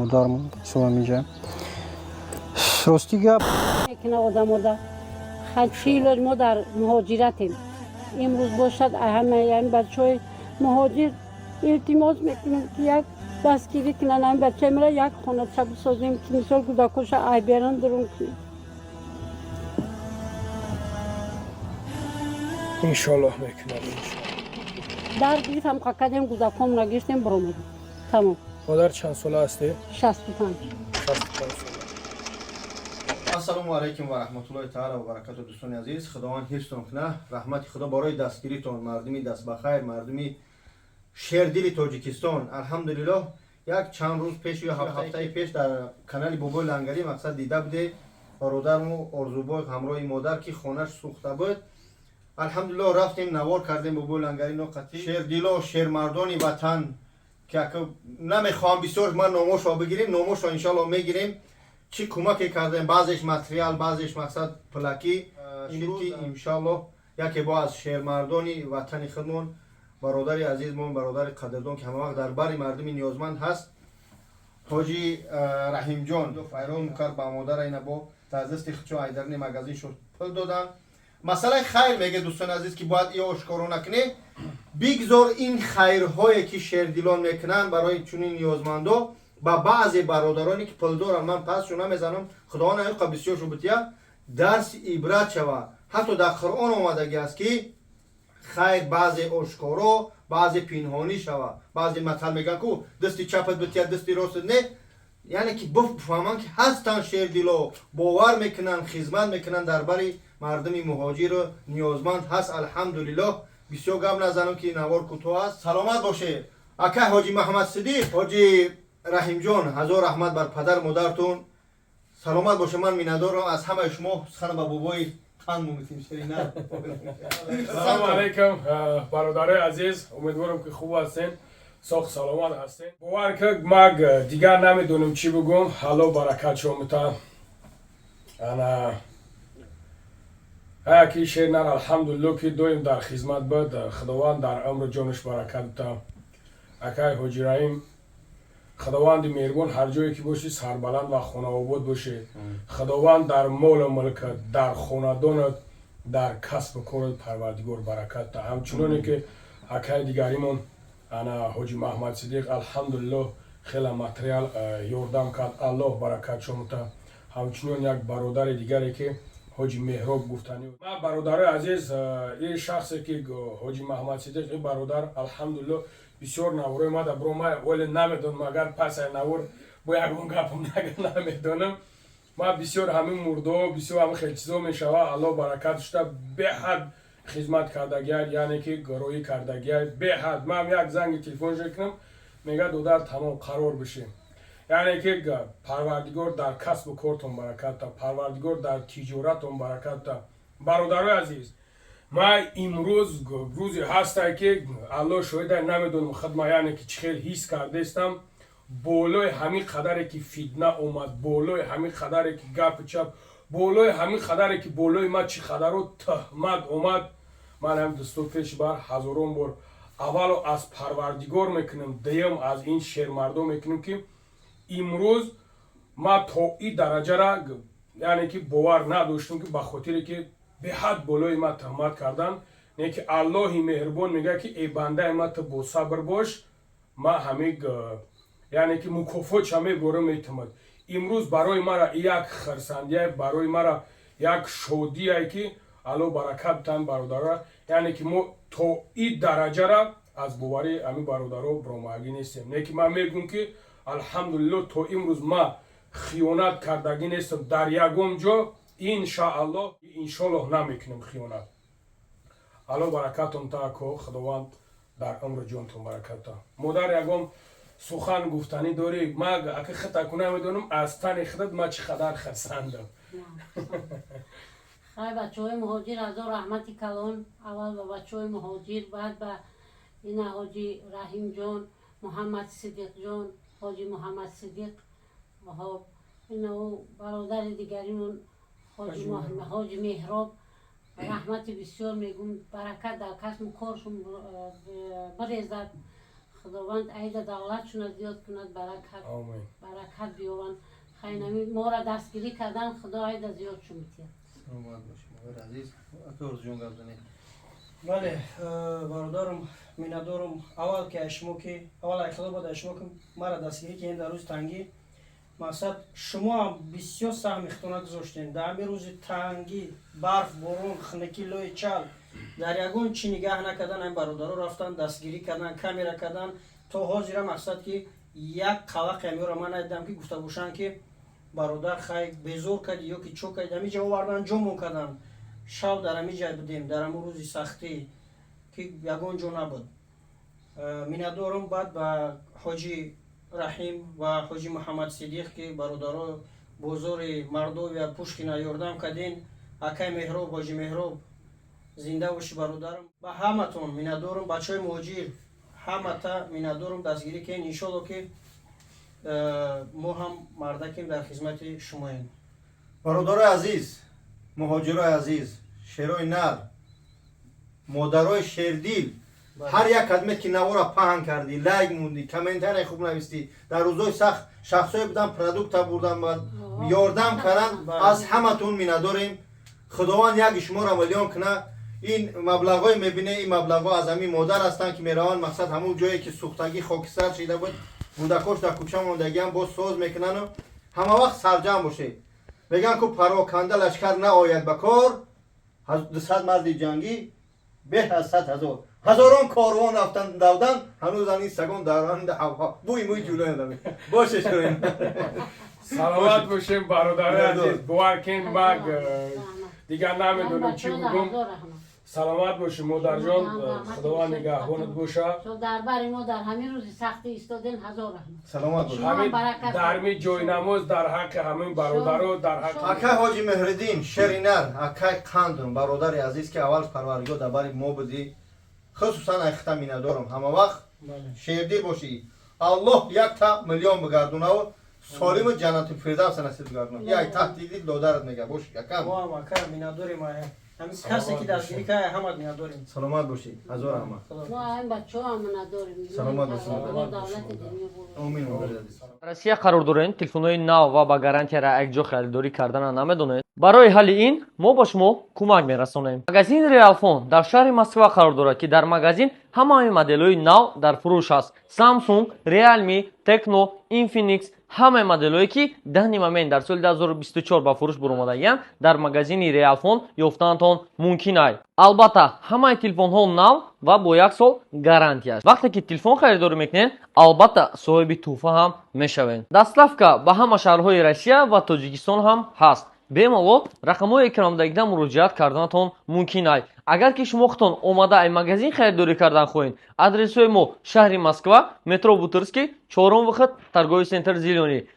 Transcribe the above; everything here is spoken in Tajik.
Модармон мисол ҳаминҷа. Рости гап, мекуна одамода. Хай, чӣ илоҷ, мо дар муҳоҷиратем. Имрӯз бошад, ҳамаи бачаҳои муҳоҷир илтимос мекунем, ки як дастгирӣ кунанд ҳамин бачаи мара, як хонача бисозем, ки мисол кӯдакоша айберан дурун кунем. Иншоаллоҳ, мекунад. Дар гирифтам, қакадем, кӯдакомона гирифтем, биромадем, тамом. Модар, чанд сола ҳастӣ? 65. 65 сола. Ассалому алайкум ва раҳматуллоҳи таала ва баракату. Дӯстони азиз, Худованд ҳифзтон куна. Раҳмати Худо барои дастгиритон, мардуми дастбахайр, мардуми шердили Тоҷикистон. Алҳамдулиллоҳ, як чанд рӯз пеш ё ҳафтаи пеш дар канали Бобои Лангарӣ, мақсад, дида буде бародарму Орзубой ҳамроҳи модар, ки хонаш сӯхта буд. Алҳамдулиллоҳ, рафтем, навор кардем Бобои Лангари ноқати шердило, шермардони ватан, ки намехоҳам бисёр ман номошро бигирем, номошро иншоалло мегирем. Чӣ кӯмаке кардем, баъзеш материал, баъзеш, мақсад, пулакӣ шуд, ки иншоалло яке бо аз шермардони ватани худмон, бародари азизмон, бародари қадрдон, ки ҳамавақт дар бари мардуми ниёзманд ҳаст, ҳоҷи Раҳимҷон файрон кард ба модара. Ина бо дар дасти худшо айдарни магазин шуд, пул додан. Масъалаи хайр, меге, дӯстони азиз, ки бояд и ошкоро накунем. Бигзор ин хайрҳое, ки шердилон мекунанд барои чунин ниёзмандо, ба баъзе бародароне, ки пул доранд, ман пасшу намезанам, Худованд аёқа бисёр шубутия, дарси ибрат шава. Ҳатто дар Қуръон омадагӣ аст, ки хайр баъзе ошкоро, баъзе пинҳонӣ шава. Баъзе матал мегӯянд, ку дасти чапат бития, дасти ростат не. Яъне ки бифаҳманд, ки ҳастанд шердило, бовар мекунанд, хизмат мекунанд, дар бари мардуми муҳоҷиру ниёзманд ҳаст. Алҳамдулиллоҳ, бисёр гап назанам, ки навор кӯтоҳ аст. Саломат боше, ака ҳоҷи Маҳаммад Сидиқ, ҳоҷи Раҳимҷон, ҳазор раҳмат бар падар модартон. Саломат боше, ман миннатдорам аз ҳамаи шумо. Сухана ба бобои қанд мумитим ширина. Салому алайкум, бародарои азиз. Умедворам, ки хуб ҳастен, соғ саломат ҳастен. Бовар ки, маг дигар намедонам чӣ бигӯм. Алло баракат шомита. Ана аяки шер нар, алҳамдулилло, ки доим дар хизмат буд. Худованд дар умру ҷонаш баракат бита. Акай ҳоҷи Раҳим, Худованди меҳрубон, ҳар ҷое ки бошӣ, сарбаланд ва хонаобод бошӣ. Худованд дар молу мулкат, дар хонадонат, дар касбу корат Парвардигор баракат та. Ҳамчуноне ки акай дигаримон, ана ҳоҷи Маҳмад Сидиқ, алҳамдулиллоҳ, хела материал ёрдам кард, Аллоҳ баракат шомута. Ҳамчунон як бародари дигаре, ки ҳоҷи Меҳроб гуфтанӣ. Ман, бародарои азиз, ин шахсе, ки ҳоҷи Маҳмад Сидиқ, ин бародар, алҳамдулиллоҳ, бисёр наворои мада бро. Ма оле намедонам, агар пасай навор бо ягон гапам намедонам. Ма бисёр ҳамин мурдо, бисёр ҳамин хел чизо мешава. Аллоҳ баракат шуда, беҳад хизмат кардагиай, яъне ки роӣ кардагиай беҳад. Ман як занги телефон кунам, мега: «Додар, тамом, қарор бишем». Яъне ки Парвардигор дар касбу кортон баракат та, Парвардигор дар тиҷоратон баракат та. Бародарои азиз, ман имрӯз рӯзе ҳастай, ки Аллоҳ шоҳида, намедонам хидма, яъне ки чӣ хел ҳис кардестам. Болои ҳамин қадаре ки фитна омад, болои ҳамин қадаре ки гапу чап, болои ҳамин қадаре ки болои ман чӣ қадаро тӯҳмат омад, ман ҳам, дӯсто, пеши бар ҳазорон бор аввало аз Парвардигор мекунам, дуюм аз ин шермардон мекунем, ки имрӯз ман то ин дараҷара, яъне ки бовар надоштам, ки ба хотире ки беҳад болои ман тӯҳмат кардан. Не ки Аллоҳи меҳрубон мегӯяд, ки эй бандаи ман, ту босабр бош, ман ҳамин, яъне ки мукофотша меборам, метумад. Имрӯз барои мара як хирсандия, барои мара як шодие, ки Алло баракат битан бародаро. Яъне ки мо то ин дараҷара аз боварии ҳамин бародаро биромагӣ нестем. Не ки ман мегӯм, ки алҳамдулилло, то имрӯз ман хиёнат кардагӣ нестам дар ягон ҷо. Иншааллоҳ, иншоллоҳ, намекунем хиёнат. Алло баракатон та, ко Худованд дар умру ҷонтон баракат та. Модар, ягон сухан гуфтанӣ дорӣ? Ма ака хитаку намедонам, аз тани худат ма чӣ қадар хасандам. Хай, бачаҳои муҳоҷир, ҳазор раҳмати калон аввал ба бачаҳои муҳоҷир, баъд ба ина ҳоҷи Раҳимҷон, Муҳаммад Сидиқҷон, ҳоҷи Муҳаммад Сидиқ, хоб, ина ӯ бародари дигаримон, ҳоҷи Меҳроб, раҳмати бисёр мегӯм. Баракат дар касбу коршон бирезад Худованд, айда давлатшона зиёд кунад, баракат. Омин. Баракат. Хай, нами моро дастгирӣ кардан, Худо айда зиёд шумития. Саломат бошед, модари азиз. Ака Орзуҷон, гап занед. Бале, бародарам, миннатдорам. Аввал ки аз шумо, ки аввал ай Худо, баъд аз шумо, ки мара дастгирӣ кардем дар рӯзи тангӣ. Мақсад, шумо ҳам бисёр саҳми худтона гузоштем дар ҳамин рӯзи тангӣ: барф, борон, хунукӣ, лои чал, дар ягон чӣ нигаҳ накардан, ҳамин бародаро рафтан, дастгирӣ кардан, камера кардан. То ҳозира, мақсад, ки як қалақи ҳамёро ман надидам, ки гуфта бошанд, ки бародар, хай, безор кардӣ ё ки чо кардӣ. Ҳамин ҷа овардан, ҷомон кардан, шав дар ҳамин ҷай будем, дар ҳамон рӯзи сахтӣ, ки ягон ҷо набуд. Миннатдорам баъд ба ҳоҷи Раҳим ва ҳоҷи Муҳаммад Сидиқ, ки бародаро бозори Мордовия, Пушкина ёрдам кардин. Акай Меҳроб, ҳоҷи Меҳроб, зинда бошӣ, бародарам. Ба ҳаматон миннатдорам. Бачаҳои муҳоҷир, ҳамата миннатдорам, дастгирӣ кунед. Иншолло, ки мо ҳам мардакем, дар хизмати шумоем. Бародарои азиз, муҳоҷирои азиз, шерои нар, модарои шердил, ҳар як кадмет ки навора паҳн кардӣ, лайк мондӣ, комментария хуб навистӣ, дар рӯзои сахт шахсое будан, продукта бурдан ва ёрдам кардан, аз ҳаматон миннатдорем. Худованд яки шуморо миллион куна. Ин маблағҳое мебине, ин маблағҳо аз ҳамин модар ҳастанд, ки мераванд, мақсад, ҳамун ҷое ки сӯхтагӣ, хокистар шида буд, кӯдакош дар кӯча мондагиам, боз соз мекунану. Ҳама вақт сарҷамъ бошед. Мегӯянд, ку пароканда лашкар наояд ба кор, 200 марди ҷангӣ беҳ аз 100 000. Ҳазорон корвон рафтан, давдан, ҳанӯзан ин сагон даранда бӯи мӯи ҷулоя боше. Шуроин. Саломат бошем, бародари азиз. Бовар кен, маг дигар намедонем чӣ бугум. Саломат бошӣ, модарҷон, Худованд нигаҳбонат боша. Дар бари мо дар ҳамин рӯзи сахтӣ истоден, ҳазор раҳмат. Саломат бош. Ҳамин дарми ҷойнамоз дар ҳаққи ҳамин бародаро, дар ҳаққи Акай ҳоҷи Меҳриддин, шери нар, акай қандум, бародари азиз, ки аввал Парвардигор дар бари мо будӣ, хусусан айхта миннатдорам. Ҳама вақт шердил бошӣ. Аллоҳ якта миллион бигардонаву солиму ҷаннату фирдавса насиб бигардона. Як таҳти додарат мега бош, якам. Мо ҳам, ака, миннатдорем. Ҳамин касе ки дастгирӣ кард, ҳамат миннатдорем. Саломат бошӣ, ҳазор раҳмат. Мо ҳамин бачаҳо миннатдорем. Саломат бошӣ. Давлати дунё. Омин, модари азиз. Россия қарор дорем, телефонҳои нав ва ба гарантияра якҷо харидорӣ кардана намедонед? Барои ҳалли ин мо ба шумо кӯмак мерасонем. Магазин Реалфон дар шаҳри Москва қарор дорад, ки дар магазин ҳамаи моделҳои нав дар фурӯш аст: Samsung, Realme, Tecno, Infinix, ҳамаи моделҳое, ки данный момент дар соли 2024 ба фурӯш баромадагианд, дар магазини Реалфон ёфтанатон мумкин ай. Албатта, ҳамаи телефонҳо нав ва бо як сол гарантия аст. Вақте ки телефон харидорӣ мекунед, албатта, соҳиби тӯҳфа ҳам мешавед. Доставка ба ҳама шаҳрҳои Россия ва Тоҷикистон ҳам ҳаст. Бемалол рақамҳои экранодагида муроҷиат карданатон мумкин ай. Агар ки шумо худтон омада ай магазин харидорӣ кардан хоҳед, адресҳои мо: шаҳри Москва, метро Бутырский, чорум выход, торговый центр «Зелёный».